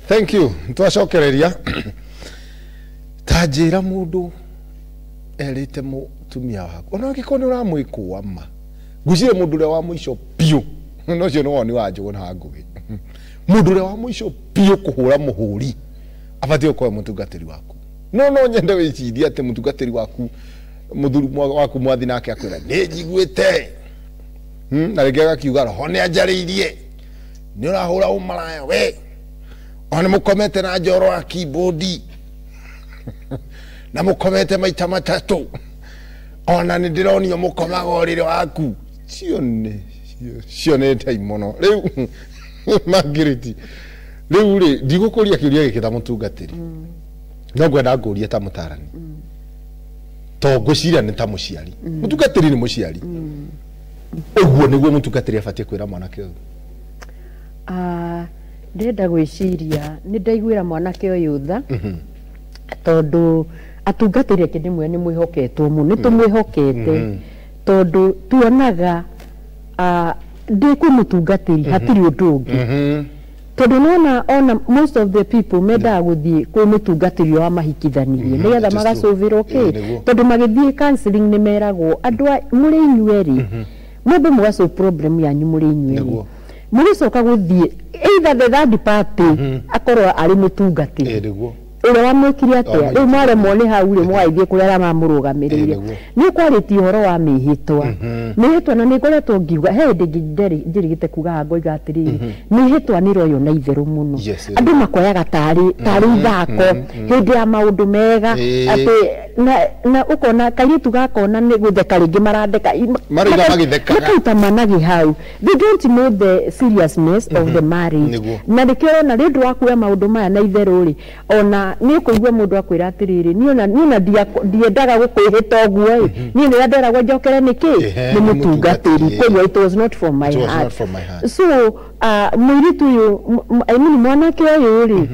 Thank you. Twacokereria ta njĩra mũndũ erĩte mũtumia waku ona angĩkorwo nĩ ũramwĩkũa ma, ngwĩciria mũndũ ũrĩa wa mũico biũ, no ũcio nĩ woni wa Njũgũna wa Ngũgĩ, mũndũ ũrĩa wa mũico biũ kũhũra mũhũri abatiĩ gũkorwo mũtungatĩri waku. No nyende wĩcirie atĩ mũtungatĩri waku, mũthuri waku mwathi nake akwĩra nĩ njiguĩte, na rĩngĩ agakiuga roho nĩ anjarĩirie nĩ ũrahũra ũmaraya we, ona nĩ mũkomete na njoro ya keyboard na mũkomete maita matatũ, ona nĩ ndĩronio mũkomaga ũrĩrĩ waku. Cio nĩ ndaimono rĩu. Margaret, rĩu rĩ ndigũkũria kĩũria gĩkĩ ta mũtungatĩri, no ngwenda ngũrie ta mũtarani, to ngwĩciria nĩ ta mũciari. Mũtungatĩri nĩ mũciari, ũguo nĩguo mũtungatĩri abatiĩ kwĩra mwanake ũyũ? Ndĩrenda gwĩciria nĩ ndaiguĩra mwanake ũyũ tha, tondũ atungatĩri ake ndĩmwe nĩ mwĩhoketwo mũno, nĩ tũmwĩhokete tondũ tuonaga ndĩ kwĩ mũtungatĩri hatirĩ ũndũ ũngĩ, tondũ nĩwona ona most of the people mendaga gũthiĩ kwĩ mũtungatĩri ũrĩa wamahikithanirie nĩgetha magacũvĩrwo kĩ, tondũ magĩthiĩ counseling nĩ meragwo andũ mũrĩ inyuerĩ mwambe mũgasolve problem yanyu mũrĩ inyuerĩ, mũgĩcoka gũthiĩ either the third party akorwo arĩ mũtungatĩri ũrĩa wamwĩkire atĩa, rĩu mwaremwo nĩ hau rĩ mũgaithiĩ kũrĩa arĩa mamũrũgamĩrĩire. Nĩ ũkwarĩtie ũhoro wa mĩhĩtwa, mĩhĩtwa na nĩ ngoretwo ngiuga he hĩndĩ njĩrĩgĩte kuga haha ngoiga atĩrĩrĩ, mĩhĩtwa nĩ ĩroywo na itherũ mũno, andũ makoyaga tarĩ ithako hĩndĩ ya maũndũ mega, atĩ na ũkona kairĩtu gakona nĩ gũtheka rĩngĩ maratheka makauta managi hau. They don't know the seriousness of the marriage, na nĩkĩo ũrona nĩ ũndũ wa kuoya maũndũ maya na itherũ rĩ, ona nĩ ũkũigua mũndũ akwĩra atĩrĩrĩ, niĩ ona ndiendaga gũkwĩhĩta ũguo ĩ, niĩ nĩrĩa nderagwo njokere nĩkĩ nĩ mũtungatĩri, koguo it was not from my heart. So mũirĩtu ũyũ, I mean mwanake ũyũ rĩ,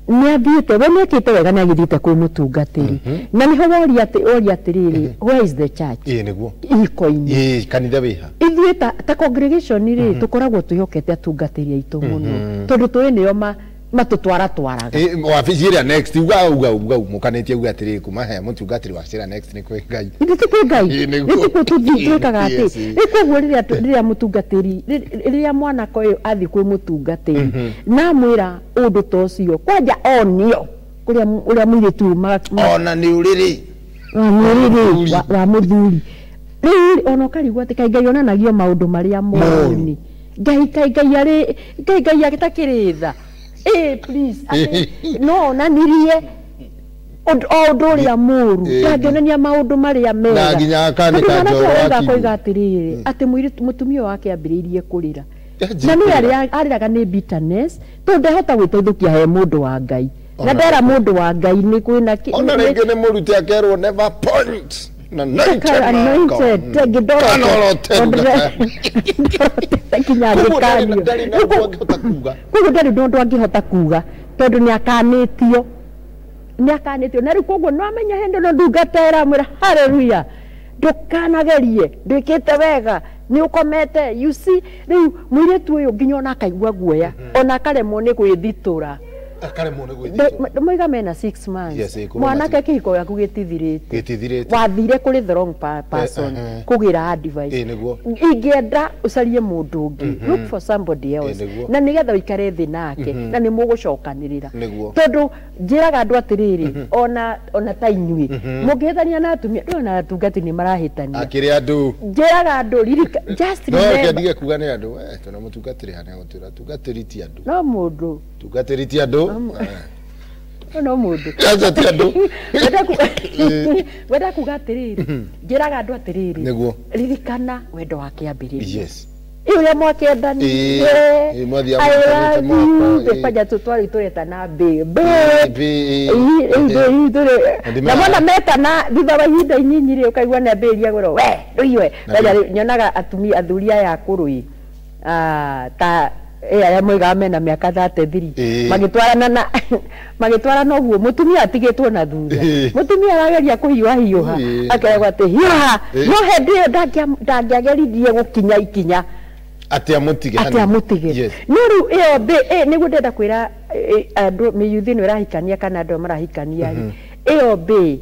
nĩ athiĩte, we nĩ ekĩte wega, nĩ agĩthiĩte kwĩ mũtungatĩri, na nĩho woria atĩrĩrĩ, where is the church? Ihiko-inĩ kanitha wĩha? Ithuĩ ta congregation rĩ, tũkoragwo twĩhokete atungatĩri aitũ mũno, tondũ tũĩ nĩo matũtwara twaraga. Wabici ĩrĩa next uga uga uga mũkanĩtie uga atĩrĩrĩ, kuma he mũtungatĩri wa ĩrĩa next nĩ kwĩ Ngai. Nĩ kwĩ Ngai, nĩ tikuo twĩkaga atĩ rĩu koguo rĩrĩa mũtungatĩri, rĩrĩa mwanake ũyũ athiĩ kwĩ mũtungatĩri na amwĩra ũndũ ta ũcio, kwanja onio kũrĩa ũrĩa mũirĩtu ona nĩ ũrĩrĩ wa mũthuri, rĩu ona ũkarigwo atĩ kaĩ Ngai onanagio maũndũ marĩa moru, Ngai kaĩ Ngai arĩ kaĩ Ngai atakĩrĩ tha. Please, no onanirie o ũndũ ũrĩa mũru, ndangĩonania maũndũ marĩa mega. Na nginya akanĩka njoro wa koiga atĩrĩrĩ, atĩ mũirĩtu mũtumia wake ambĩrĩirie kũrĩra, na nĩ arĩraga nĩ bitterness, tondũ ndahota gwĩteithũkia he mũndũ wa Ngai, na ndera mũndũ wa Ngai nĩ kwĩna ona rĩngĩ nĩ mũrute akerwo never point na anointed kinya angĩkanio, koguo ndarĩ ũndũ angĩhota kuga, tondũ nĩ akanĩtio, na rĩu koguo no amenya hĩndĩ ĩno ndungata ĩramwĩra haleluya, ndũkanagerie, ndwĩkĩte wega, nĩ ũkomete. You see, rĩu mũirĩtu ũyũ nginya ona akaigua guoya, ona akaremwo nĩ gwĩthitũra, moiga mena 6 months, mwanake kĩhiko gĩaku gĩtithirĩte, wathire kũrĩ the wrong person kũgĩra advice. Ingĩenda ũcarie mũndũ ũngĩ, look for somebody else, na nĩgetha ũikare thĩ nake, na nĩ mũgũcokanĩrĩra, tondũ njĩraga andũ atĩrĩrĩ, ona ta inyuĩ mũngĩhĩtania na atumia, ndĩrona atungatĩri nĩ marahĩtania akĩrĩ andũ, njĩraga andũ ririka, just remember, no ndige kuga nĩ andũ, tondũ mũtungatĩri hana gũtwĩra atungatĩri ti andũ, no mũndũ tungatĩri ti andũ, no mũndũ aca ti andũ. Wenda kuga atĩrĩrĩ, njĩraga andũ atĩrĩrĩ, nĩguo ririkana wendo wa kĩambĩrĩria, yes, ũrĩa mwakĩendanire, I love you, kwanja twarĩ tũretana babe, na mona metana thutha wa ihinda inyinyi rĩ, ũkaigua nĩ ambĩrĩria kwĩrwo we ndũiwe. Kwanja nyonaga atumia athuri aya akũrũ ĩ, ta arĩa moigaga mena mĩaka 33 magĩtwarana magĩtwarana ũguo, mũtumia atigĩtwo na thutha, mũtumia arageria kũhiũhahiũha, akeragwo atĩ hiũha, no hĩndĩ ĩyo ndangĩageririe gũkinya ikinya atĩ amũtige, atĩ amũtige. No rĩu ĩyo nĩguo ndĩrenda kwĩra andũ mĩyuthi ĩno ĩrahikania kana andũ marahikania rĩ, ĩyo mbĩ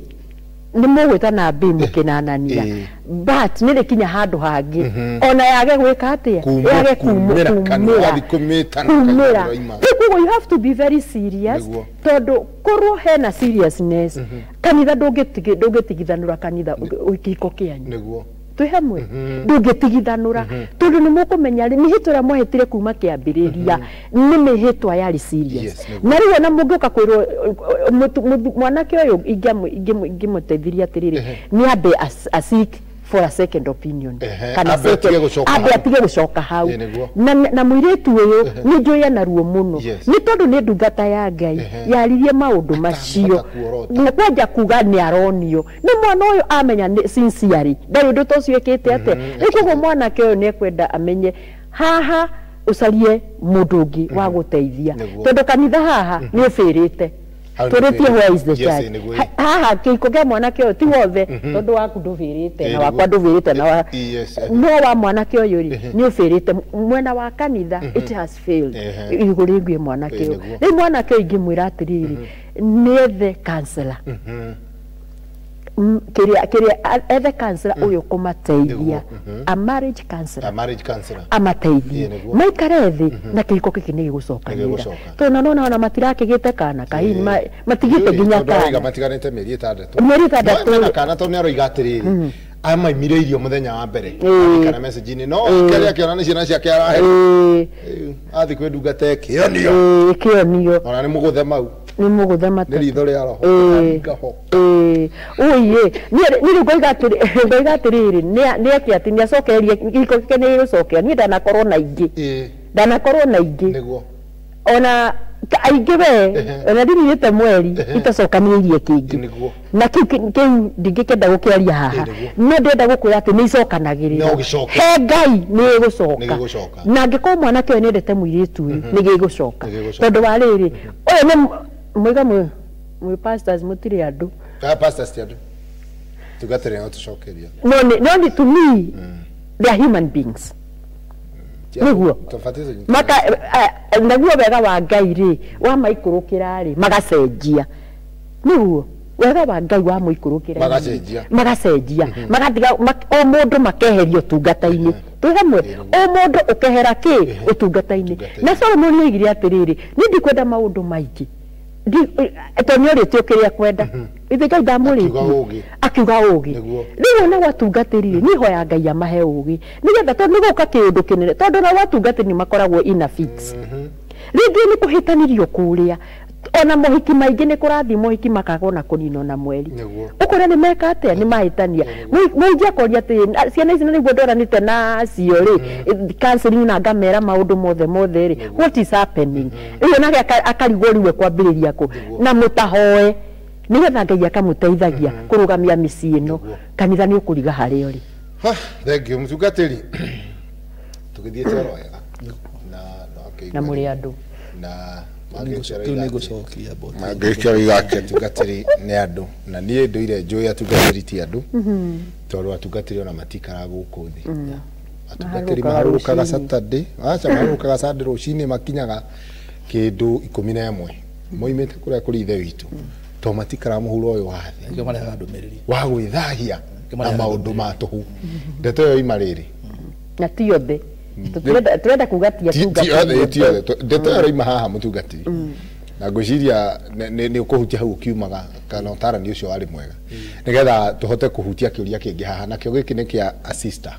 nĩ mũgwĩtana mbĩ mũkĩnanania, but nĩ rĩkinya handũ hangĩ ona yage gwĩka atĩa, yage kumĩra kana kumĩra wathiĩ kũmĩtana kumĩra. kanitha ĩroima. Rĩu koguo you have to be very serious, Nĩguo. tondũ korwo hena seriousness kanitha ndũngĩtigithanũra kanitha kĩhiko kĩanyu. Nĩguo. Twĩ hamwe, ndũngĩtigithanũra tondũ nĩ mũkũmenya rĩ mĩhĩtwa ĩrĩa mwahĩtire kuma kĩambĩrĩria nĩ mĩhĩtwa yarĩ serious. Yes, nĩguo. Na rĩu ona mũngĩũka kwĩrwo mwanake ũyũ ingĩmũteithirie atĩrĩrĩ, nĩ ambe a seek for a second opinion, kana ambe atige gũcoka ambe hau. atige gũcoka hau. Ĩ, nĩguo. Na mũirĩtu ũyũ nĩ njũĩ ena ruo mũno, nĩ tondũ nĩ ndungata ya Ngai yaririe maũndũ macio kuorota. Na kwanja kuga nĩ aronio nĩ mwana ũyũ amenya nĩ sincerely ndarĩ ũndũ ta ũcio ĩkĩte atĩa. Rĩu koguo mwanake ũyũ nĩ ekwenda amenye haha ũcarie mũndũ ũngĩ wa gũteithia, Nĩguo. tondũ kanitha haha nĩ ũbĩrĩte. Hau nĩ Tũrĩtie ũbĩrĩte. where is the Yes, church. nĩguo. Haha kĩhiko kĩa mwanake ũyũ ti wothe, tondũ waku ndũbĩrĩte na wakwa nĩguo. ndũbĩrĩte na wa Yes, no wa mwanake ũyũ rĩ nĩ ũbĩrĩte mwena wa kanitha, it has failed igũrũ rĩgiĩ mwanake ũyũ. Nĩguo. Rĩu mwanake ũyũ ingĩmwĩra atĩrĩrĩ, nĩethe counselor, kĩrĩa ethe counselor ũyũ kũmateithia, Nĩguo, a marriage counselor, A marriage counselor. amateithie Ĩ, nĩguo. maikare thĩ na kĩhiko gĩkĩ nĩ gĩgũcokanĩrĩra, Nĩgĩgũcoka. tondũ nona ona matirakĩgĩte kana kahini, matigĩte nginya Tondũ aroiga kana matiganĩte mĩeri ĩtandatũ. Mĩeri ĩtandatũ. No, mena kana tondũ nĩ aroiga atĩrĩrĩ, amaimire irio mũthenya wa mbere kana message-inĩ no kĩrĩa akĩona nĩ ciana ciake arahe. Athiĩ kwĩ ndungata ĩkĩonio, kĩonio. Ona nĩ mũgũthe mau. Nĩ mũgũthe nĩ matatũ. ritho rĩa roho ngaho. Ũiĩ niĩ rĩu ngoiga atĩrĩrĩ, nĩ eke atĩ nĩ acokererie kĩhiko gĩake nĩ gĩgũcokera. Niĩ ndanakorwo na ingĩ, ndanakorwo na ingĩ Nĩguo. Ona aingĩ we ona ndininĩte mweri itacokanĩrĩirie kĩngĩ. Nĩguo. Na kĩu kĩu ndingĩkenda gũkĩaria haha, Ĩ, nĩguo. no ndĩrenda gũkwĩra atĩ nĩ icokanagĩrĩra. No gĩcoke. He Ngai nĩ ĩgũcoka. Nĩ gĩgũcoka. Na angĩkorwo mwanake ũyũ nĩendete mũirĩtu ũyũ nĩ gĩgũcoka. Nĩ gĩgũcoka. Tondũ wa rĩrĩ ũyũ nĩ mwĩga mwĩ pastors mũtirĩ andũ. Ah, pastors ti andũ, tungatĩrĩ no tũcokeria. No nĩ to me they are human beings. Ti andũ. Nĩguo. Tũbatiĩ tũnyitane. Maka naguo wega wa Ngai rĩ wamaikũrũkĩra rĩ magacenjia, nĩguo wega wa Ngai wamũikũrũkĩra. Magacenjia. Magacenjia, magatiga o mũndũ makeherio ũtungata-inĩ. Twĩ hamwe, o mũndũ ũkehera kĩ ũtungata-inĩ. Ũtungata-inĩ. Na Solomoni oigire atĩrĩrĩ, niĩ ndikwenda maũndũ maingĩ, tondũ nĩ orĩtio kĩrĩa kwenda ithe Ngai ndamũrĩtie. Akiuga ũũgĩ. Akiuga ũũgĩ. Nĩguo. Rĩu ona gwatungatĩri rĩ, niĩ hoya Ngai amahe ũũgĩ nĩgetha tondũ nĩ gũka kĩũndũ kĩnene, tondũ ona gwatungatĩri nĩ makoragwo in a fix, rĩngĩ nĩ kũhĩtanĩrio kũrĩa, ona mohiki maingĩ nĩ kũrathiĩ mohiki makagwo na kũninwo na mweri. Nĩguo. Ũkona nĩ meka atĩa, nĩ mahĩtania. Mũingĩ akoria atĩ ciana ici na nĩguo ndoranĩte nacio rĩ counseling na ngamera maũndũ mothe mothe rĩ, what is happening? Rĩu onake akarigwo rĩu ekwambĩrĩria kũ na mũtahoe nĩgetha Ngai akamũteithagia kũrũgamia mĩciĩ ĩno. Kanitha nĩ ũkũriga harĩa ũrĩ. Ha, thank you mũtungatĩri, tũgĩthiĩte oro wega na no Na mũrĩ andũ. Na Kĩu nĩ ngũcokia mboti. mangĩkĩoiga atĩ atungatĩri nĩ andũ, na niĩ ndũire njũĩ atungatĩri ti andũ, tondũ atungatĩri ona matikaraga gũkũ thĩ. Atungatĩri Maharũrũkaga maharũrũkaga rũcinĩ. Saturday, aca, maharũrũkaga Sunday rũcinĩ, makinyaga kĩndũ 11 moimĩte kũrĩa kũrĩ ithe witũ, to matikaraga mũhuro ũyũ wa thĩ. Nĩkĩo marehaga ndũmĩrĩri. Wa gwĩthahia na marehaga maũndũ ma tũhũ. Ndeto ĩyo ima rĩrĩ. Na ti othe. Tũrenda kuga ti Ti othe, ti atungatĩri. othe. Ndeto ĩyo ĩroima haha mũtungatĩri, na ngwĩciria nĩ ũkũhutia hau ũkiumaga kana ũtarani ũcio warĩ mwega nĩgetha tũhote kũhutia kĩũria kĩngĩ haha, nakĩo gĩkĩ nĩ kĩa a sister.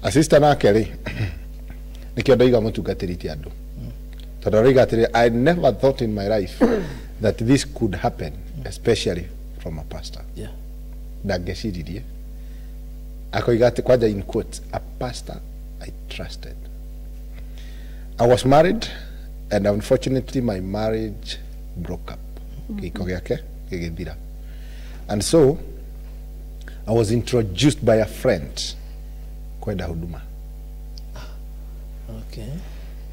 A sister nake rĩ, nĩkĩo ndoiga mũtungatĩri ti andũ, tondũ aroiga atĩrĩ, "I never thought in my life that this could happen, especially from a pastor." Ndangĩciririe, akoiga atĩ kwanja in quotes, "a pastor I trusted. I was married and unfortunately my marriage broke up," kĩhiko gĩake gĩgĩthira, "and so I was introduced by a friend kwenda huduma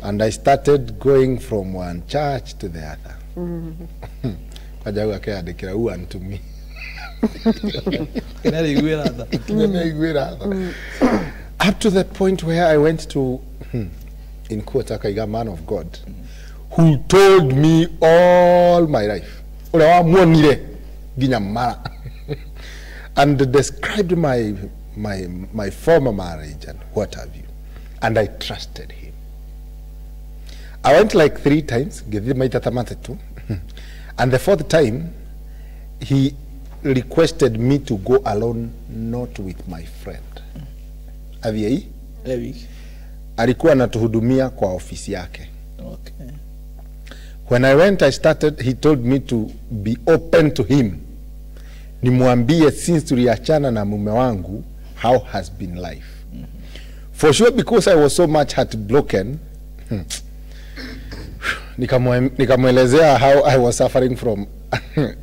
and I started going from one church to the other." Kwanja hau akeyandĩkĩra, "Who unto me?" Kĩrĩa rĩiguĩra tha. Kinya nĩaiguĩra tha. "Up to the point where I went to in quote akaiga, man of God who told me all my life uria wamuonire nginya mara and described my former marriage and what have you, and I trusted him. I went like 3 times, ngĩthiĩ maita ta matatũ, and the 4th time he requested me to go alone, not with my friend. Athiĩ alikuwa anatuhudumia kwa ofisi yake. Okay. When I went, I started, he told me to be open to him. Nimwambie since tuliachana na mume wangu, how has been life. For sure, because I was so much heartbroken, nikamwelezea how I was suffering from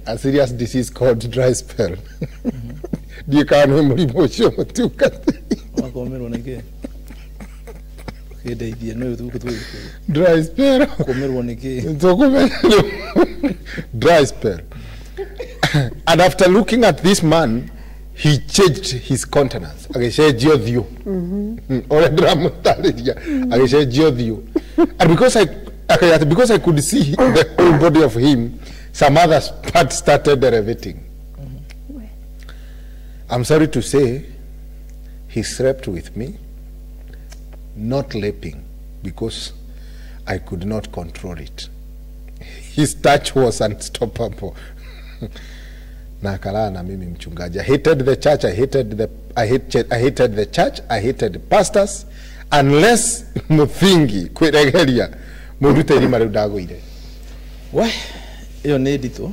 a serious disease called dry spell. Ndiĩ kana nĩ mũrimũ ũcio mũtungati. Wakomerwo nĩ kĩ? Kĩndeithie nĩ ũyũ dry spell. Kũmerwo nĩ kĩ? Dry spell. And after looking at this man, he changed his countenance. Agĩcenjia ũthiũ. Ũrĩa ndĩramũtarĩria, agĩcenjia ũthiũ. And because I could see the whole body of him, some other parts started elevating. I'm sorry to say, he slept with me, not leaping, because I could not control it. His touch was unstoppable. Na akalala na mimi mchungaji. I hated the church, I hated the church, I hated the pastors, unless muthingi kwiregeria murute irima riu ndagũire. We, ĩyo nĩ nditũ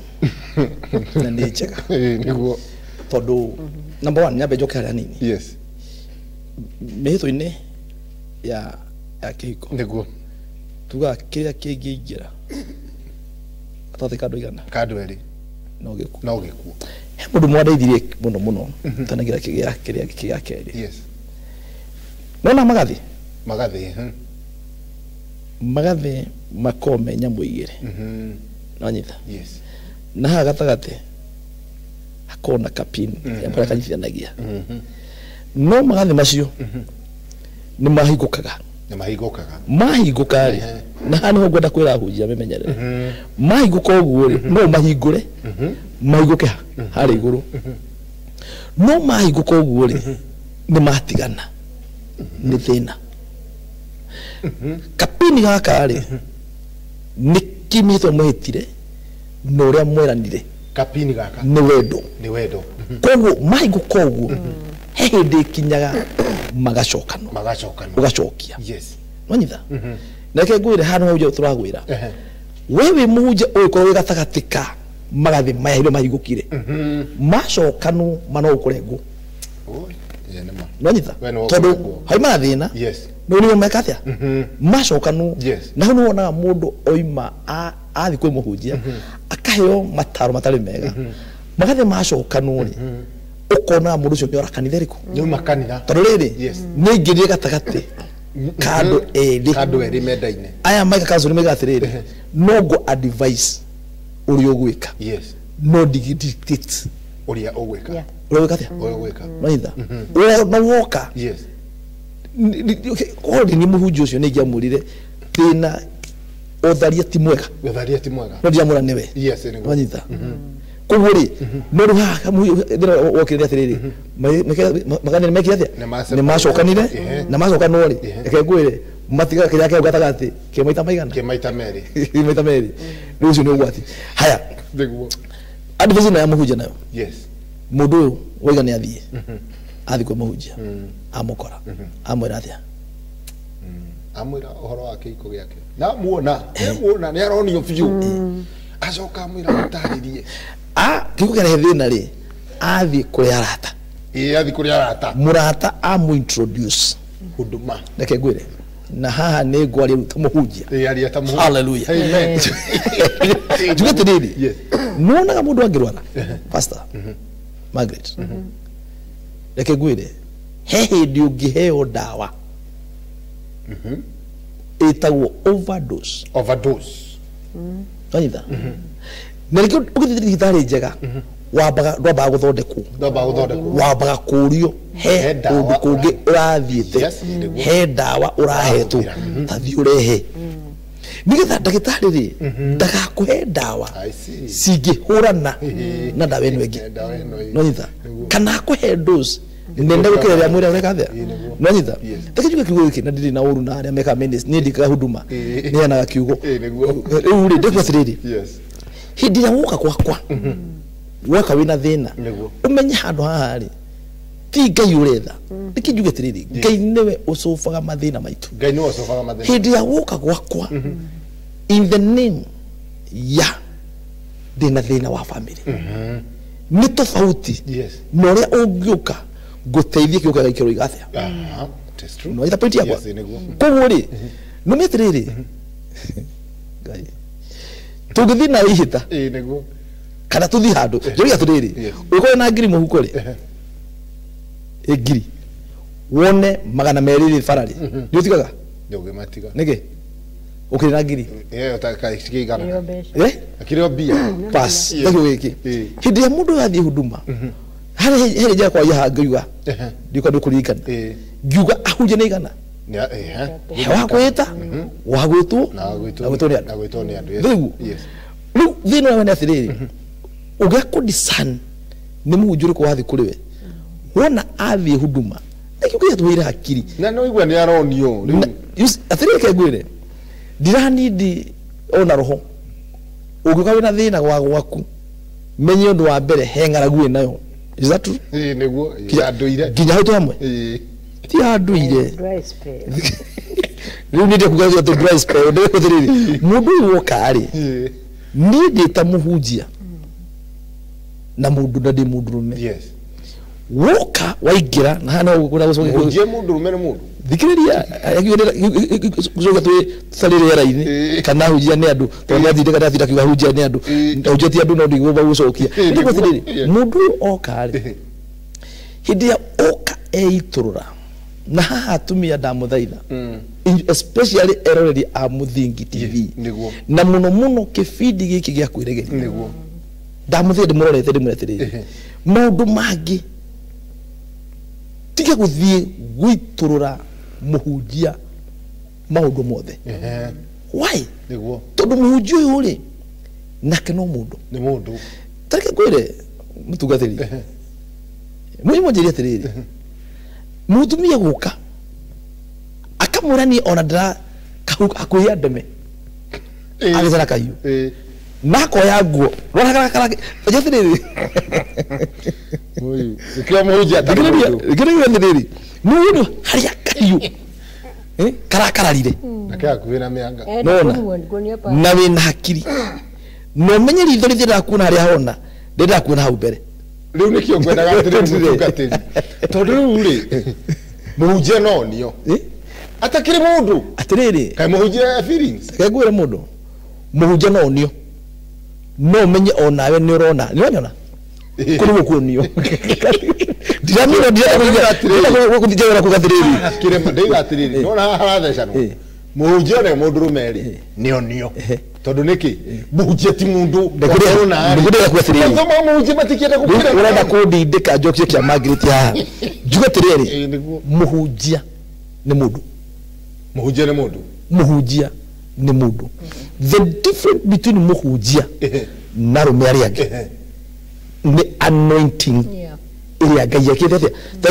na nĩ njega. Nĩguo. Tondũ number 1 nyambe njoke harĩa nini. Yes. Mĩhĩtũ-inĩ ya kĩhiko. Nĩguo. Tugaga kĩrĩa kĩngĩingĩra gatagatĩ ka andũ aigana? Ka andũ erĩ. No gĩkuũ. No gĩkuũ. He mũndũ mwandeithirie mũno mũno tanagira kĩgĩa kĩrĩa kĩgĩa kerĩ. Yes. Nona magathĩ? Magathĩ. Magathĩ makome nyamũ igĩrĩ. Nonyita? Yes. Na haha gatagatĩ hakorwo na kapini karĩa kanyitithanagia. No magathĩ macio nĩ mahingũkaga. Nĩ mahingũkaga. Mahingũka rĩ, na haha nĩho ngwenda kwĩra ahunjia memenyerere. Mahingũka ũguo rĩ, no mahingũre, mahingũke harĩa igũrũ. No mahingũka ũguo rĩ, nĩ matigana. Nĩ thĩna. Kapini gaka rĩ, nĩ kĩmĩtwo mwĩhĩtire na ũrĩa mweranire. Kapini gaka nĩ wendo. Nĩ wendo. Koguo mahingũka ũguo, he hĩndĩ ĩkinyaga magacokanwo. Magacokanwo. Ũgacokia. Yes. Nwanyitha? Reke ngwĩre haha nĩho tũragwĩra. We wĩ mũhunjia ũgĩkorwo wĩ gatagatĩ ka magathĩ maya iria mahingũkire. Macokanwo ma no ũkũrengwo. Nwanyitha? Tondũ hauma thĩna. Yes. No nĩo meka atĩa? Macokanwo. Yes. Na hau nĩwonaga mũndũ oima athiĩ kwĩ mũhunjia akaheo mataro matarĩ mega. Magathĩ macokanwo rĩ, ũkona mũndũ ũcio nĩora kanitha ĩrĩkũ? Nĩauma kanitha. Tondũ rĩrĩ, nĩaingĩrire gatagatĩ ka andũ erĩ. Ka andũ erĩ mendaine. Aya maika council nĩ maigaga atĩrĩrĩ, no ngũ advise ũrĩa ũgwĩka. Yes. No dictate ũrĩa ũgwĩka. Ũrĩa ũgwĩka atĩa? Ũrĩa ũgwĩka. Nĩwaitha? Na woka. Yes. Already nĩ mũhunjia ũcio nĩingĩamwĩrire thĩna ũtharia ti mwega. Ũtharia ti mwega. No ndiamwĩra nĩwe. Yes, nĩguo. Nĩwanyita? Koguo rĩ, no rĩu haha thĩna wokire atĩrĩrĩ, magathĩ nĩmekire atĩa? Nĩ Nĩmacokanire, na macokanwo rĩ, reke ngwĩre, matigaga kĩrĩa kĩu gatagatĩ kĩ maita maigana? Kĩ maita merĩ. Kĩ maita merĩ. Rĩu ũcio nĩ ũgwati. Haya. Nĩguo. Advice ĩno ya mũhunjia nayo. Yes. Mũndũ ũyũ waiga nĩ athiĩ. Athiĩ kwĩ mũhunjia. Amũkora. Amwĩra atĩa? Amwĩra ũhoro wa kĩhiko gĩake. Na muona, muona nĩ aronio biũ. Acoka amwĩra mũtarĩrie. Kĩhiko kĩarehe thĩna rĩ, athiĩ kũrĩ arata. Ĩĩ, athiĩ kũrĩ arata. Mũrata amũ-introduce. Huduma. Reke ngwĩre. Na haha nĩ ngwaria rĩu ta mũhunjia. Ĩĩ, aria ta mũhunjia. Hallelujah. Amen. Njuge atĩrĩrĩ, Yes. nĩwonaga mũndũ angĩrwara? Pastor Margaret. Reke ngwĩre, he hĩndĩ ũngĩheo ndawa ĩtagwo overdose. Overdose. Wanyita? Na nĩkĩo ũgĩthiĩ thibitarĩ njega, wambaga ndwambaga gũthondekwo. Ndwambaga gũthondekwo. Wambaga kũũrio he kũndũ kũngĩ ũrathiĩte, he ndawa ũrahetwo, ta thiĩ ũrehe. Nigetha ndagĩtarĩ rĩ ndagakũhe ndawa cingĩhũrana na ndawa ĩno ĩngĩ. Nonyita kana akũhe dose nene gũkĩra ĩrĩa mwĩrĩ ũreka atĩa. Nonyita reke njuge kiugo gĩkĩ na ndirĩ na ũru na arĩa mekaga ministry, niĩ ndikaga huduma nĩheanaga kiugo rĩu rĩ ndĩkuga atĩrĩrĩ, hĩndĩ ĩrĩa woka gwakwa woka wĩna thĩna ũmenye handũ haha rĩ ti Ngai ũretha. Reke njuge atĩrĩrĩ, Ngai nĩwe ũcobaga mathĩna maitũ. Ngai nĩwe ũcobaga mathĩna. Hĩndĩ ĩrĩa woka gwakwa in the name ya ndĩna thĩna wa family nĩ tofauti na ũrĩa ũngĩũka ngũteithie kĩũka gĩkĩrwo igathĩa. Nĩwanyita point yakwa? Koguo rĩ nũme atĩrĩrĩ, Ngai tũngĩthiĩ nawe ihĩta kana tũthiĩ handũ njũria atĩrĩrĩ, ũngĩkorwo na ngiri mũhuko rĩ, ĩ ngiri wone 200 rĩ bara rĩ nĩ ũtigaga? Ndũngĩmatiga. Nĩkĩ? Ũkĩrĩ na ngiri akĩrĩ o mbia pass ndakĩo gĩkĩ. Hĩndĩ ĩrĩa mũndũ athiĩ huduma harĩ harĩ njĩra kwaria haha ngiuga ndiko ndũkũririkana ngiuga ahunjia nĩ igana wa kwĩta wa gwĩtwo na gwĩtwo nĩ andũ. Rĩu rĩu thĩna ũrĩa wene atĩrĩrĩ, ũngĩaga kũ-discern nĩ mũhunjia ũrĩkũ wathiĩ kũrĩ we wona athiĩ huduma nĩkĩo kĩrĩa tũhũire hakiri na no igua nĩ aronio rĩu. Atĩrĩrĩ ke ngwĩre ndiranindi ona roho ũngĩũka wĩna thĩna wa gwaku menye ũndũ wa mbere he ng'aragu ĩnayo. Is that true? Ĩĩ nĩguo ya ndũire nginya hau twĩ hamwe ti ya ndũire. Rĩu nĩ ndĩkuga atĩ dry spell ndĩrĩrĩ mũndũ ũyũ woka rĩ niĩ ndĩ ta mũhunjia na mũndũ na ndĩ mũndũrũme. Woka waingĩra na hana ũgũkũra gũcokia mũhunjia mũndũrũme nĩ mũndũ thikĩrĩria gũcoka twĩ tũtarĩ rĩera-inĩ kana hunjia nĩ andũ tondũ nĩathindĩka ndathinda akiuga hunjia nĩ andũ hunjia ti andũ no ndigũmba gũcokia. Nĩguo atĩrĩrĩ mũndũ ũyũ oka rĩ hĩndĩ ĩrĩa oka eitũrũra na haha atumia ndamũthaitha especially eroreri a Mũthingi TV na mũno mũno kĩbindi gĩkĩ gĩa kwĩregeria ndamũthaitha ndĩmũrorete ndĩmwĩre atĩrĩrĩ maũndũ mangĩ tiga gũthiĩ gũitũrũra mũhunjia maũndũ mothe. Why? Tondũ mũhunjia ũyũ rĩ nake no mũndũ. Nĩ mũndũ. Tareke ngwĩre mũtungatĩri mũnjĩre atĩrĩrĩ mũtumia gũka akamwĩra niĩ ona ndĩra hakuhĩ andeme agĩcera kahiũ na akoya nguo atĩrĩrĩ nĩkĩo mũhunjia atarĩ mũndũ. Thikĩrĩria atĩrĩrĩ mũndũ harĩa kahiũ karakararire nake hakuhĩ na mĩanga nona na wĩna hakiri na ũmenye ritho rĩthĩ ndĩrakuona harĩa hona ndĩrakuona hau mbere. Rĩu nĩkĩo ngwendaga atĩrĩ mũtungatĩri tondũ rĩu rĩ mũhunjia no nio atakĩrĩ mũndũ atĩrĩrĩ kaĩ mũhunjia feelings. Reke ngwĩre mũndũ mũhunjia no nio no ũmenye onawe nĩ ũrona nĩ ũranyona kũrĩ gũkuonio ndiramira ndirakũga kuga atĩrĩrĩ ndaiga atĩrĩrĩ nona haha harathecanwo mũhunjia nĩ mũndũrũme rĩ nĩ onio tondũ nĩkĩ mũhunjia ti mũndũ ndĩrenda kuga atĩrĩrĩ mũhunjia matikĩenda gũkĩra ũrenda kũndindĩka njokie kĩa Margaret haha njuge atĩrĩrĩ mũhunjia nĩ mũndũ. Mũhunjia nĩ mũndũ. Mũhunjia nĩ mũndũ. The difference between mũhunjia na arũme arĩa angĩ nĩ anointing ĩrĩa Ngai ekĩte atĩa. No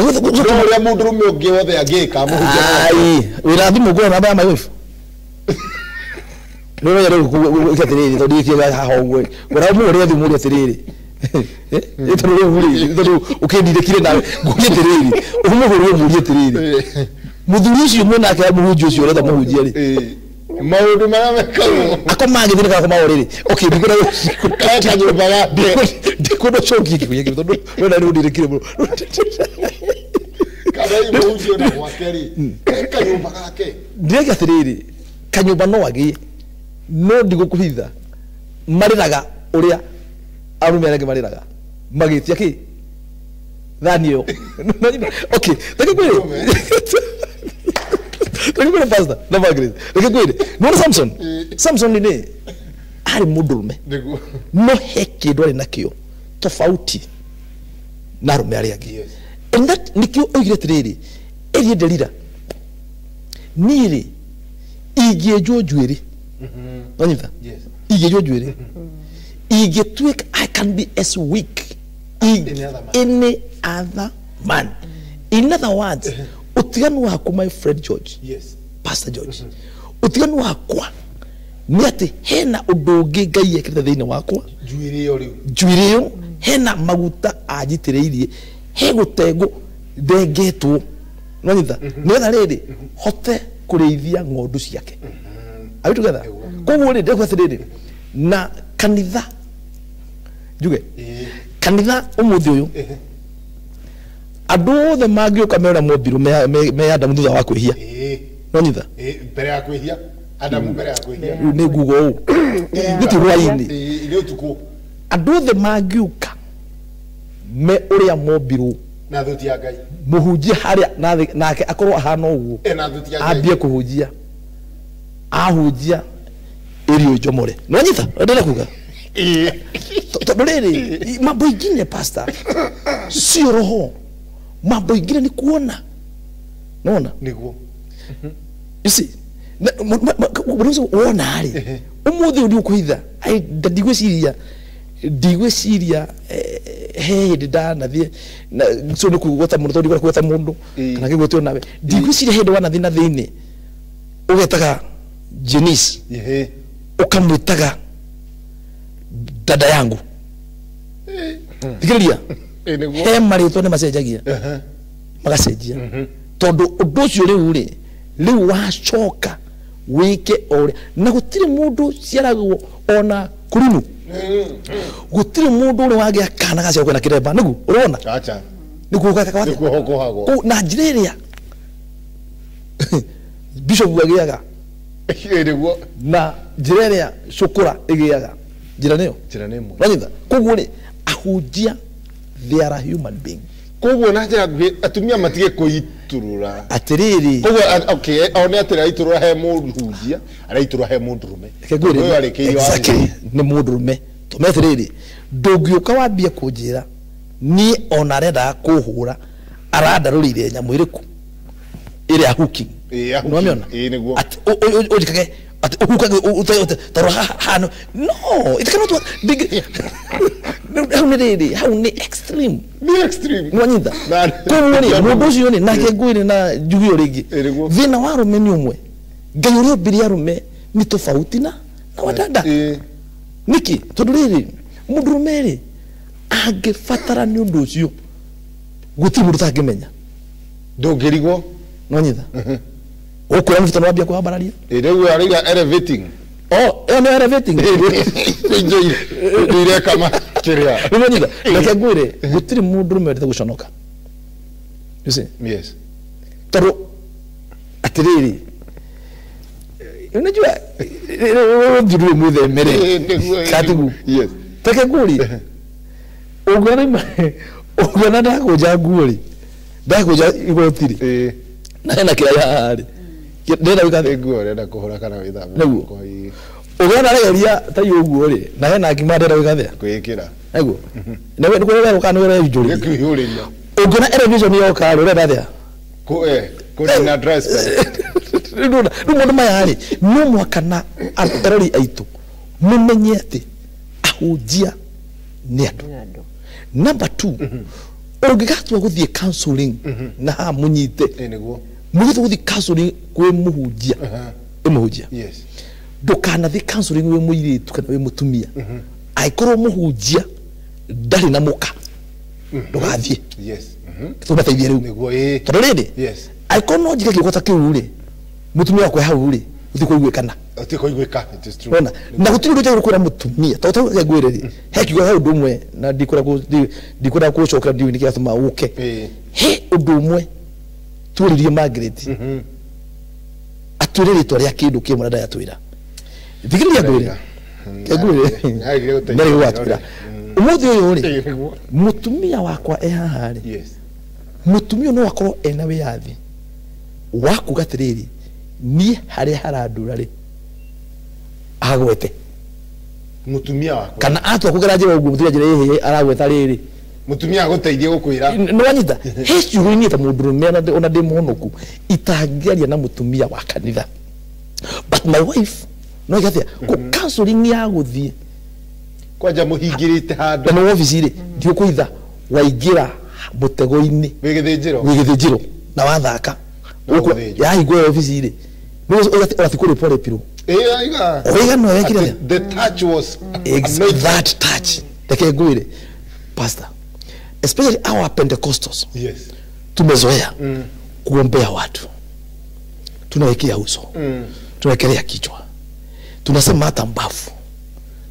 ũrĩa mũndũrũme ũngĩ wothe angĩka mũhunjia ai wĩna thimũ nguona namba ya my wife nĩ ũrĩa rĩu gwĩka atĩrĩrĩ tondũ gĩkĩ haha ũguo ũra mũhũrĩre thimũ ũrĩa atĩrĩrĩ tondũ rĩu rĩ tondũ ũkĩndindĩkire nawe ngũrie atĩrĩrĩ ũmũhũrĩre ũmũrie atĩrĩrĩ mũthuri ũcio mwĩnake mũhunjia ũcio ũretha mũhunjia rĩ maũndũ marĩa mekagwo akoma agĩthiĩ kana akoma ũrĩrĩ okay ndikũna kanyũmba gake ndikũna cokie kĩhunya kĩu tondũ wena nĩ ũndindĩkire mũno kana mũhunjia ona gwake rĩ kanyũmba gake ndĩreka atĩrĩrĩ kanyũmba no agĩe no ndigũkũhitha marĩraga ũrĩa arũme arĩa angĩ marĩraga magĩtia kĩ thani ĩyo. Okay reke ngwĩre reke ngwĩre pastor na Margaret reke ngwĩre nĩwona Samson Samson nĩ arĩ mũndũrũme no he kĩndũ arĩ nakĩo tofauti na arũme arĩa angĩ and that nĩkĩo oigire atĩrĩrĩ ĩrie Delila niĩ rĩ ingĩenjwo njuĩrĩ Wanyita? Yes. Ingĩenjwo njuĩrĩ. Ingĩtuĩka I can be as weak Any other man. any other man. In other words, ũtiganu waku my friend George. Yes. Pastor George. Ũtiganu wakwa nĩ atĩ hena ũndũ ũngĩ Ngai ekĩrĩte thĩinĩ wakwa Njuĩrĩ ĩyo rĩu. njuĩrĩ ĩyo hena maguta anjitĩrĩirie he gũtengwo ndengetwo nonyita nĩgetha rĩrĩ hote kũrĩithia ng'ondu ciake. Are we together? Koguo rĩ ndĩrekuga atĩrĩrĩ na kanitha njuge kanitha ũmũthĩ ũyũ andũ othe mangĩũka mera mombirwo me Adamu thutha wa kwĩhia nonyita Mbere ya kwĩhia Adamu mbere ya kwĩhia rĩu nĩ nguga ũũ nĩ ti hwaĩ-inĩ nĩ ũtukũ andũ othe mangĩũka me ũrĩa mombirwo na thuti ya Ngai mũhunjia harĩa nake akorwo ahana ũguo na thuti ya Ngai ambie kũhunjia ahunjia irio njomore nĩwanyita ndĩrenda kuga tondũ rĩrĩ mambo ingine pastor sio roho mambo ingine ni kuona nona nĩguo you see mũndũ wona rĩ ũmũthĩ ũyũ ndiũkũhitha ndigwĩciria he hĩndĩ ndanathiĩ so nĩ kũgweta mũno tondũ ndikwenda kũgweta mũndũ kana ngĩgwete onawe ndigwĩciria hĩndĩ wanathiĩ na thĩinĩ ũgetaga Jenice ũkamwĩtaga dada yangu thikĩrĩria he marĩtwa nĩ macenjagia magacenjia tondũ ũndũ ũcio rĩu rĩ rĩu wacoka wĩke o ũrĩa na gũtirĩ mũndũ ciaragwo ona kũrinu gũtirĩ mũndũ ũrĩa wagĩa kana gaciarwo kwĩna kĩremba nĩguo ũrona nĩguo gaka na njĩra ĩrĩa bishop agĩaga na njĩra ĩrĩa cũkũra ĩgĩaga njĩra nĩyo wanyita koguo rĩ ahunjia they are a human being koguo na njĩra nguhĩ atumia matige kũiturura atĩrĩrĩ koguo okay one atĩrĩ aiturura he mũhunjia araiturura he mũndũrũme ũyũ arĩkĩirio nĩ mũndũrũme tũme atĩrĩrĩ ndũngĩũka wambie kũnjĩra niĩ ona arendaga kũhũra arandarũrĩire nyamũ ĩrĩkũ ĩrĩa hooking nĩwamĩona atĩ ũnjĩkage atĩ ũhukage tondũ haha no it cannot work hau nĩ rĩrĩ hau nĩ extreme nĩ extreme nĩwanyita koguo rĩ mũndũ ũcio rĩ nake ngwĩre na njuge o rĩngĩ thĩna wa arũme nĩ ũmwe Ngai ũrĩa ombire arũme nĩ tofauti na wadada nĩkĩ tondũ rĩrĩ mũndũrũme rĩ angĩbatara nĩ ũndũ ũcio gũtirĩ mũndũ ũtangĩmenya ndũngĩrigwo nĩwanyita ũkwĩra mũbuto nĩ wambia kwambararia rĩu arauga elevating oh ĩyo nĩ elevating ndireka makĩria nĩwanyita reke ngwĩre gũtirĩ mũndũrũme wendete gũconoka you see yes tondũ atĩrĩrĩ unajua ũthiũrũrĩ mwĩthemere katigu yes reke ngũrie ũngĩona ndakũnja nguo rĩ ndakũnja igoti rĩ na hena kĩraya haha rĩ ndĩrenda gwĩka atĩa nguo ũrenda kũhũra kana wĩthambe nĩguo ũngĩona aregeria ta ũguo rĩ na hena ngima ndĩrenda gwĩka atĩa kwĩĩkĩra nĩguo nĩ kũrĩa kana nĩ ũreyunjũrĩria kwĩihũrĩria ũngĩona elevation yoka rĩ ũrenda atĩa kũnina dry spell rĩu maũndũ maya rĩ no mũhaka na erori aitũ mũmenye atĩ ahunjia nĩ andũ number 2 ũngĩgatua gũthiĩ counseling na haha mũnyite nĩguo mũgĩtua gũthiĩ counseling kwĩ mũhunjia ĩ mũhunjia yes ndũkanathiĩ counseling wĩ mũirĩtu kana wĩ mũtumia angĩkorwo mũhunjia ndarĩ na mũka ndũgathiĩ yes tũmateithie rĩu nĩguo ĩ tondũ rĩrĩ yes angĩkorwo no njĩke kĩugo ta kĩu rĩ mũtumia wakwa hau rĩ gũtirĩ kũiguĩkana gũtirĩ kũiguĩka it is true ona na gũtirĩ ũndũ njagĩrĩirwo kwĩra mũtumia tondũ tau reke ngwĩre rĩ he kiugo he ũndũ ũmwe na ndikwenda kũcokera ndiũĩ nĩkĩ gĩatũma ũke he ũndũ ũmwe tuoririe Margaret atwĩre rĩtwa rĩa kĩndũ kĩmwe na ndayatwĩra thikĩrĩria ngwĩre ngwĩre ndarĩ gwatwĩra ũmũthĩ ũyũ rĩ mũtumia wakwa e haha rĩ mũtumia no akorwo ena wĩyathi wa kuga atĩrĩrĩ niĩ harĩa harandura rĩ agwete mũtumia wakwa kana atua kũgera njĩra ũguo mũtumia njĩra ĩhĩ aragweta rĩrĩ mũtumia agũteithie gũkwĩra nĩwanyita he ciugo niĩ ta mũndũrũme ona ndĩ mũhonoku itangĩaria na mũtumia wa kanitha but my wife No igathia ko counseling ya guthie kwanja muhingirite handu na office ri ndiukuitha waingira mutego-ini wigithinjiro na wathaka ya hingwo office ri no urathi kuripwo ripirwo oiga no wekire the touch was that touch reke ngwire pastor, especially our Pentecostals. Yes, tumezoea kuombea watu, tunawekea uso, tunawekelea kichwa, tunasema hata mbavu,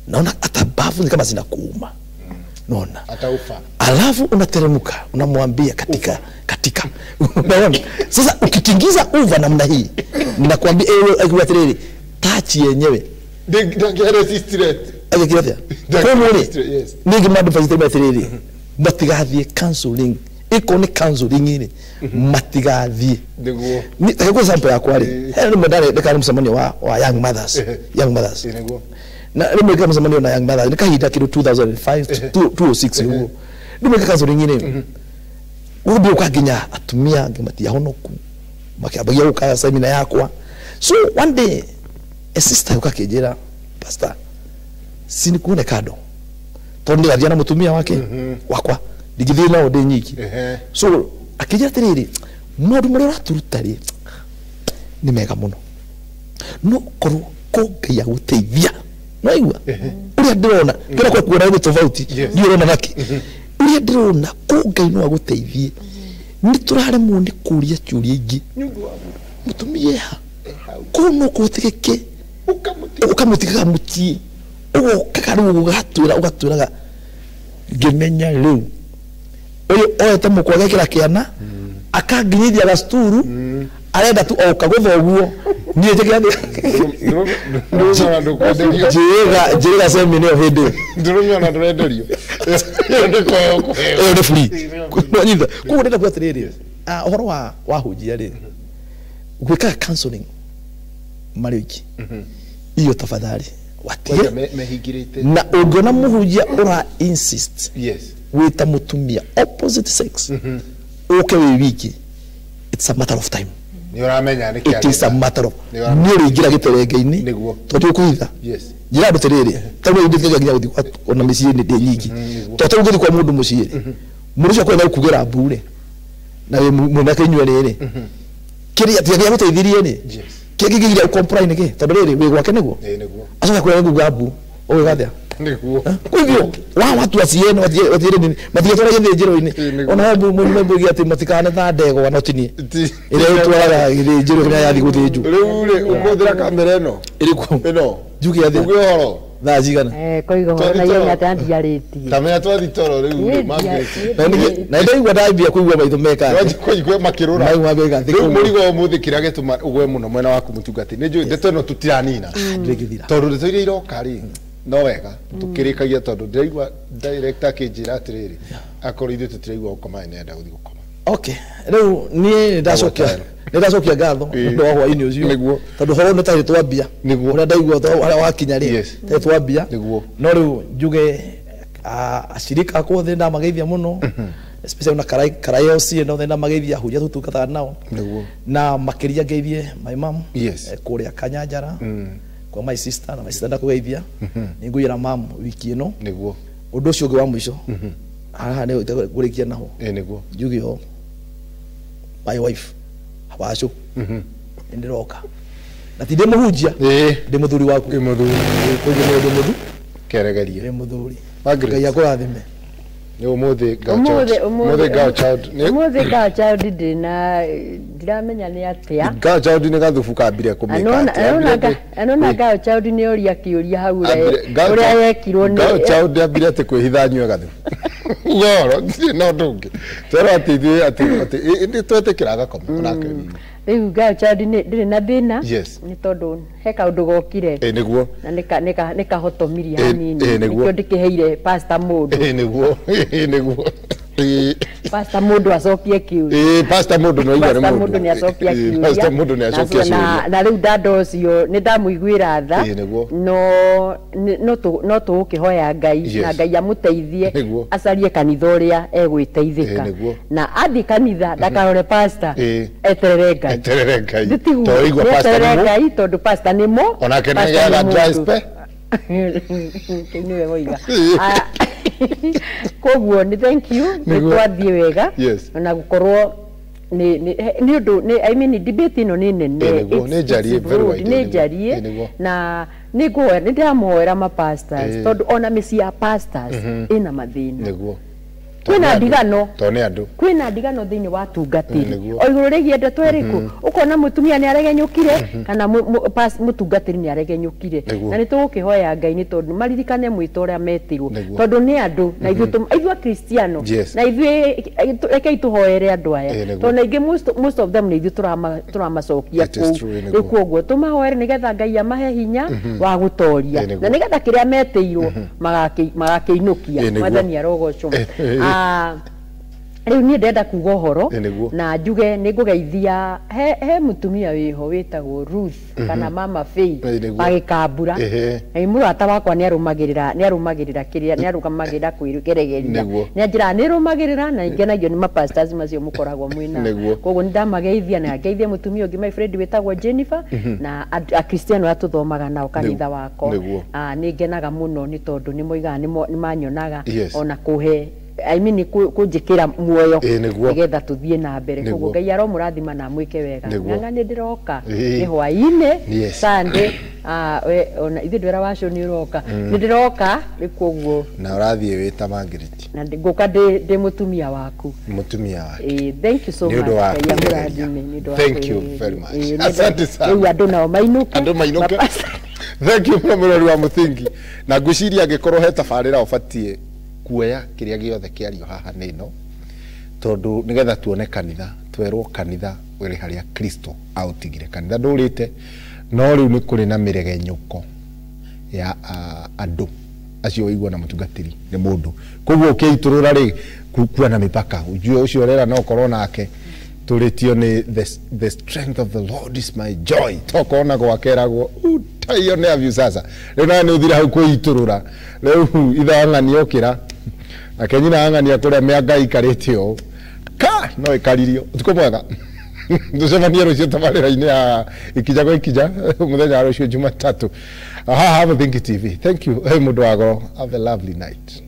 naona hata mbavu ni kama zinakuuma, naona ataufa, alafu unateremka unamwambia katika katika unaona. Sasa ukitingiza uva namna hii, ninakwambia ewe atiriri touch yenyewe ningi madvise atiriri matigathie counseling iko ni counseling ri matigathie niguo ni ta kwa sample yakwa ri he ni ndare ndekari mucemanio wa young mothers, young mothers na rimwe ka mucemanio na young mothers ni kahinda kindu 2005 2006 uguo rimwe ka counseling ri uguo ukaginya atumia matiahonoku makiambagia guka seminar yakwa. So one day a sister ukakinjira, pastor, si nikuone kando tondu ndathia na mutumia wake wakwa ndingithie nao ndi nyiki. So akijira atiriri maundu maria uraturuta ri ni mega muno, no korwo ko Ngai aguteithia no igua uria ndirona kira kwa kuona ni tofauti ni urona naki uria ndirona ko Ngai no aguteithie ni turaremwo ni kuria ciuria ingi mutumia ko no kuhotekeke ukamutiga mutie ugokaga riu ugatwira ugatwiraga ngimenya riu uyu oete mukwa gekira kiana akanginyithia gacukuru arenda tu oka guthoguo nie njike njira semina ĩyo hĩndĩ ndũrũmĩona ndũrenderio ĩyo nĩ free no nyitha. Koguo ndĩrenda kuga atĩrĩrĩ, ũhoro wa hunjia rĩ gwĩkaga counseling marĩ oiki iyo tafadhali watige na ũngĩona mũhunjia ũra insist wĩta mũtumia opposite sex ũke wĩ wiki, it's a matter of time. Ni uramenya niki it is a matter of ni ũrĩingĩra gĩterenge-inĩ tondũ ũkũhitha njĩra andũ tĩrĩrĩ tondũ ndĩthikagia nginya gũthiĩ ona mĩciĩ-inĩ ndĩ nyiki tondũ tarĩu ũngĩthiĩ kwa mũndũ mũciĩ rĩ mũndũ ũcio akwenda gũkugĩra mbu rĩ na wĩ mwanake inyuĩ rĩ kĩrĩa tiga gĩa gũteithirie rĩ kĩngĩ kĩgiria ũcomply nĩkĩ tondũ rĩrĩ wĩ gwake nĩguo acoka akwĩra nĩnguga mbu ũgwĩka atĩa nĩguo kwĩguo wa watu aciene wathiĩ nini matigatwara gĩthĩnjĩro-inĩ ona he mũndũ atĩ matikane ta ndegwa no tinie ĩrĩa ĩtwaraga gĩthĩnjĩro kĩrĩa yathiĩ gũthĩnjwo rĩu rĩ ũkũhũthĩra kamera ĩno ĩrĩkũ ĩno njuge atĩa uge ũhoro thaa cigana koiga ũhoro na ihenya atĩ andiarĩtie tamenya twathi toro rĩu rĩ na ndaigua ndambia kũigua maitho meka atĩa kũigua makĩrũra maigua meka rĩu mũrigo ũmũthĩ kĩrĩa gĩtũma ũgwe mũno mwena waku mũtungati nĩ njũĩ ndeto ĩno tũtiranina ndĩngĩthira tondũ ndeto iria iroka rĩ no wega tukirikagia tondu ndiraigua director akinjira atiriri akorwo ithuĩ tutiraigua gũkoma nĩ gũthiĩ gũkoma. Okay, rĩu niĩ nĩndacokia ngatho nĩ wa hwainĩ ũcio tondũ horo nĩ tarĩ twambia ũrĩa ndaigua harĩa wakinya rĩ tarĩ twambia no rĩu njuge acirika akwa othe ndamageithia mũno especially na karai OC no othe ndamageithia hunjia tũtungataga nao na makĩria ngeithie my mom kũrĩa Kanyanjara kwa my sister na my sister ndakugeithia nĩngũiyĩra mam wiki ĩno nĩguo ũndũ ũcio ũngĩ wa mũico haha nĩ ngũrĩkia naho nĩguo njuge o my wife Wacũ nĩndĩroka na ti ndĩ mũhunjia ndĩ mũthuri waku ndĩ mũthuri koguo ndĩ mũthuri keregerie ndĩ mũthuri Ngai akũrathime. Nĩ ũmũthĩ ũmũthĩ girl child ndĩna ndiramenya nĩ atĩa girl child nĩ gathubu kambire kũmĩka atĩa anona girl child nĩ oria kĩũria hau ũrĩa yekirwo nĩ girl child ambire atĩ kwĩhitha anyue gathubu ngoro ndirĩ na ũndũ ũngĩ twerwo atĩ ithuĩ atĩ nĩ twetĩkĩra agakoma onake rĩu girl child ndĩrĩ na thĩna nĩ tondũ he kaũndũ gokire nĩguo na nĩkahotomirie hanini nĩkĩo ndĩkĩheire pastor mũndũ nĩguo nĩguo Pastor mũndũ acokie kĩũria. Pastor mũndũ no igua nĩ Pastor mũndũ nĩ acokia kĩũria. Pastor mũndũ nĩ acokia kĩũria. Na rĩu dada ũcio nĩ ndamũiguĩra tha. No tũgũkĩhoya Ngai na Ngai amũteithie acarie kanitha ũrĩa egwĩteithĩka. Na athiĩ kanitha ndakarore pastor, eterere Ngai. Eterere Ngai. Eterere Ngai tondũ pastor nĩ mo. Onake nĩ agĩaga dry spell. Kĩu nĩwe woiga. Koguo nĩ thank you nĩ twathiĩ wega na gũkorwo nĩ ũndũ I mean debate ĩno nĩ nene, nĩ njarie very wide, nĩ njarie na nĩ ngũhoya nĩ ndĩramũhoera ma pastors tondũ ona mĩciĩ ya pastors ĩna mathĩna. Nĩguo kwĩna ndigano, tondũ nĩ andũ, kwĩna ndigano thĩinĩ wa tungatĩri o igũrũ rĩgiĩ ndeto ĩrĩkũ, ũkona mũtumia nĩ aregenyũkire kana mũtungatĩri nĩ aregenyũkire, na nĩ tũgũkĩhoya Ngai nĩ tondũ maririkane mwĩto ũrĩa metirwo, tondũ nĩ andũ na ithuĩ Akristiano na ithuĩ rekei tũhoere andũ aya, tondũ na ingĩ most of them nĩ ithuĩ tũramacokia kũu. Rĩu koguo tũmahoere nĩgetha Ngai amahe hinya wa gũtoria na nĩgetha kĩrĩa metĩirwo magakĩinũkia. Mwathani arogocwo. Rĩu niĩ ndenda kuga ũhoro na njuge nĩ ngũgeithia he mũtumia wĩho wĩtagwo Ruth kana Mama Faye wa Gĩkambura. Na mũrata wakwa nĩ arũmagĩrĩra kĩrĩa nĩ arũgamagĩrĩra kwĩgeregeria, nĩ anjĩraga nĩ rũmagĩrĩra na ngenagio nĩ mapastors macio mũkoragwo mwĩna. Koguo nĩ ndamageithia na ngeithia mũtumia ũngĩ my friend wĩtagwo Jennifer na Akristiano arĩa tũthomaga nao kanitha wakwa. Nĩ ngenaga mũno nĩ tondũ nĩ moigaga nĩ manyonaga ona kũhe I mean kũnjĩkĩra muoyo nĩgetha tũthiĩ na mbere. Koguo Ngai aromũrathima na amwĩke wega. Ng'ang'a nĩ ndĩroka nĩ hwaĩ-inĩ Sunday, ona ithuĩ ndwĩra wacio nĩ ũroka, nĩ ndĩroka rĩ koguo na ũrathiĩ wĩ ta Margaret na ngũka ndĩ mũtumia waku, mũtumia wake. Thank you so much. Ngai amũrathime nĩ ũndũ wa thank you very much. Asante sana. Rĩu andũ nao mainũke, andũ mainũke. Thank you mũno mũrori wa Mũthingi, na ngwĩciria angĩkorwo he tabarĩra ũbatiĩ kuoya kĩrĩa gĩothe kĩario haha nĩ ĩno, tondũ nĩgetha tuone kanitha, twerwo kanitha ũrĩ harĩa Kristo aũtigire. Kanitha ndũrĩte, no rĩu nĩ kũrĩ na mĩregenyũko ya andũ acio waigua na mũtungatĩri nĩ mũndũ. Koguo ũkĩitũrũra rĩ, kuwa na mĩpaka, ujue ũcio ũrera no ũkorwo nake tũrĩtio nĩ the strength of the Lord is my joy, tokorwo na gwakeragwo utaiyo nĩ abiu sasa. Rĩu nawe nĩ ũthire hau kwĩitũrũra, rĩu ithe wa ng'ania ũkĩra nake nyina wa ng'ania kũrĩa mĩanga ikarĩte ũũ ka no ĩkaririo. Ũtukũ mwega, tũcemanie rũciũ tabarĩra-inĩ ya Ikinya kwa Ikinya mũthenya wa rũciũ Jumatatũ haha Mũthingi TV. Thank you mũndũ wa goro, have a lovely night.